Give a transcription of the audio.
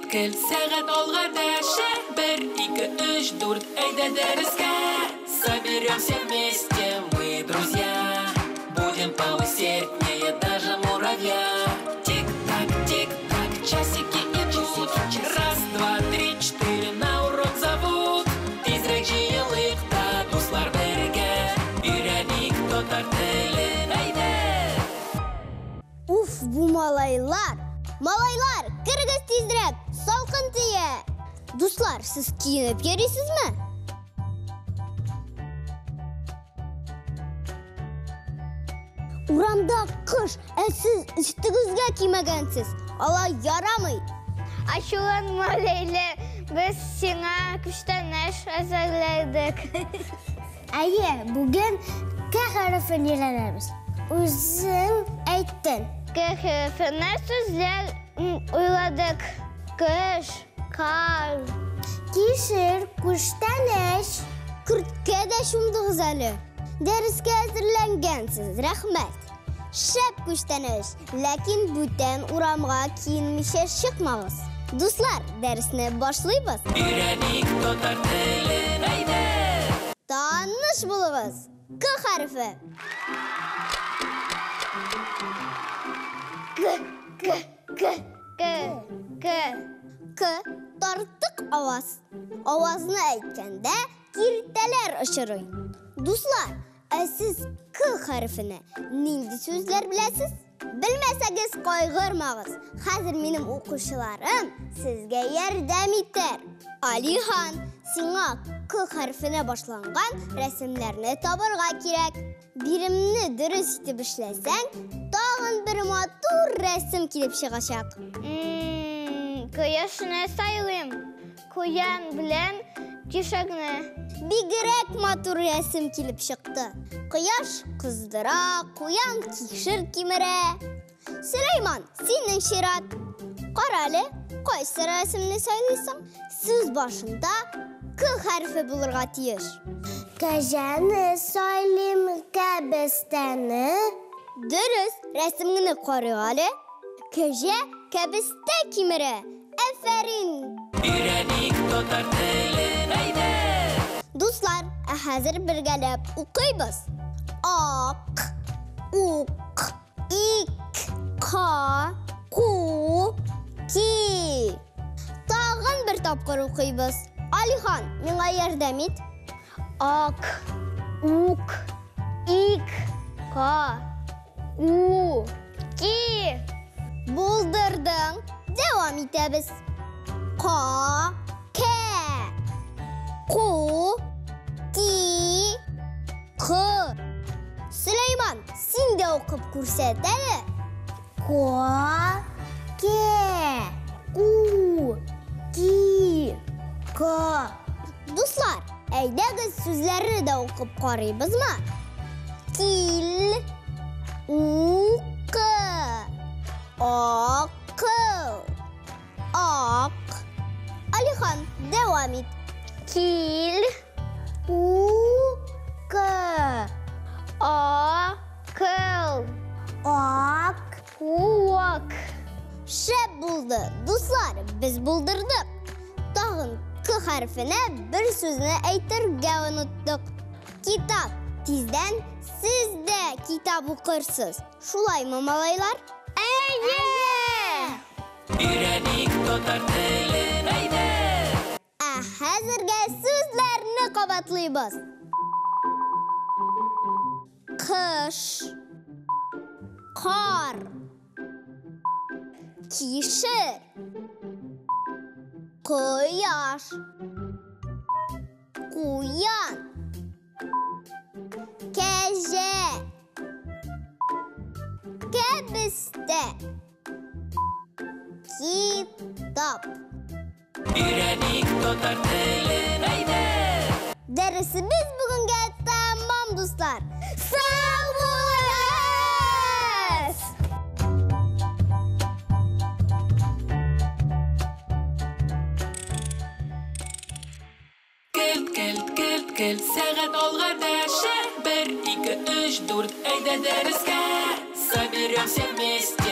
Келт, келт, сәгать алга дәшә. 1, 2, 3, 4, әйдә дәрескә. Соберемся вместе, мы друзья. Будем поусерднее даже муравья. Тик-так, тик-так, часики идут. 1, 2, 3, 4, на урок зовут. Тизрәк җыелыйк та, дуслар бергә. Өйрәник татар телен, әйдә! Уф, бу малайлар! Малайлар, керегез тизрәк, салкын тия! Дуслар, сез киенеп йөрисезме? Урамда кыш, ә сез өстегезгә кимәгәнсез. Алай ярамый. Ачуланма, Ләйлә, без сиңа күчтәнәч әзерләдек. Әйе, бүген К хәрефен өйрәнәбез. Үзең әйттең. К хәрефенә сүзләр уйладык. Кыш, кар. Кишер, күчтәнәч. Көрткә дә чумдыгыз әле. Дәрескә әзерләнгәнсез, рәхмәт. Шәп күчтәнәч, ләкин бүтән урамга киенмичә чыкмагыз. Дуслар, дәресне башлыйбыз. Өйрәник татар телен, әйдә! Таныш булыгыз. К хәрефе. К, К, К, К, К. К тартык аваз. Авазны әйткәндә киртәләр очрый. Дуслар, ә сез К хәрефенә нинди сүзләр беләсез? Белмәсәгез, кайгырмагыз. Хәзер минем укучыларым сезгә ярдәм итәр. Алихан, сиңа К хәрефенә башланган рәсемнәрне табырга кирәк. Биремне дөрес итеп эшләсәң, тагын бер матур рәсем килеп чыгачак. Кояшны сайлыйм. Куян белән кишерне. Бигрәк матур рәсем килеп чыкты. Кояш кыздыра, куян кишер кимерә. Сөләйман, синең чират. Кара әле, кайсы рәсемне сайлыйсың? Сүз башында К хәрефе булырга тиеш. Кәҗәне сайлыйм, кәбестәне. Дөрес, рәсемне карыйк әле. Кәҗә кәбестә кимерә. Афәрин! Өйрәник татар телен, әйдә! Дуслар, ә хәзер бергәләп укыйбыз. Ак, ук, ик, ка, ку, ки. Тагын бер тапкыр укыйбыз. Алихан, миңа ярдәм ит. Ак, ук, ик, ка, у, ки. Булдырдың. Дәвам итәбез. Ка, кә, ку, ки, кы. Сөләйман, син дә укып күрсәт әле. Ка, кә, ку, ки, ка. Дуслар, әйдәгез сүзләрне дә укып карыйбызмы? Кил, укы, акыл, ак. Алихан, дәвам ит. Кил, Укы, акыл, ак, куак. Шәп булды, дуслар, без булдырдык. Тагын К хәрефенә бер сүзне әйтергә оныттык. Китап. Тиздән сез дә китап укырсыз. Шулаймы, малайлар? Әйе! Өйрәник татар телен, әйдә! Ә хәзергә сүзләрне кабатлыйбыз. Кыш, кар, кишер, кояш, куян, кәҗә, кәбестә, китап. Өйрәник татар телен, әйдә! Дәресебез бүгенгә тәмам, дуслар. Сау булыгыз! Келт, келт, келт, келт, сәгать алга дәшә. 1, 2, 3, 4, әйдә дәрескә. Соберемся вместе.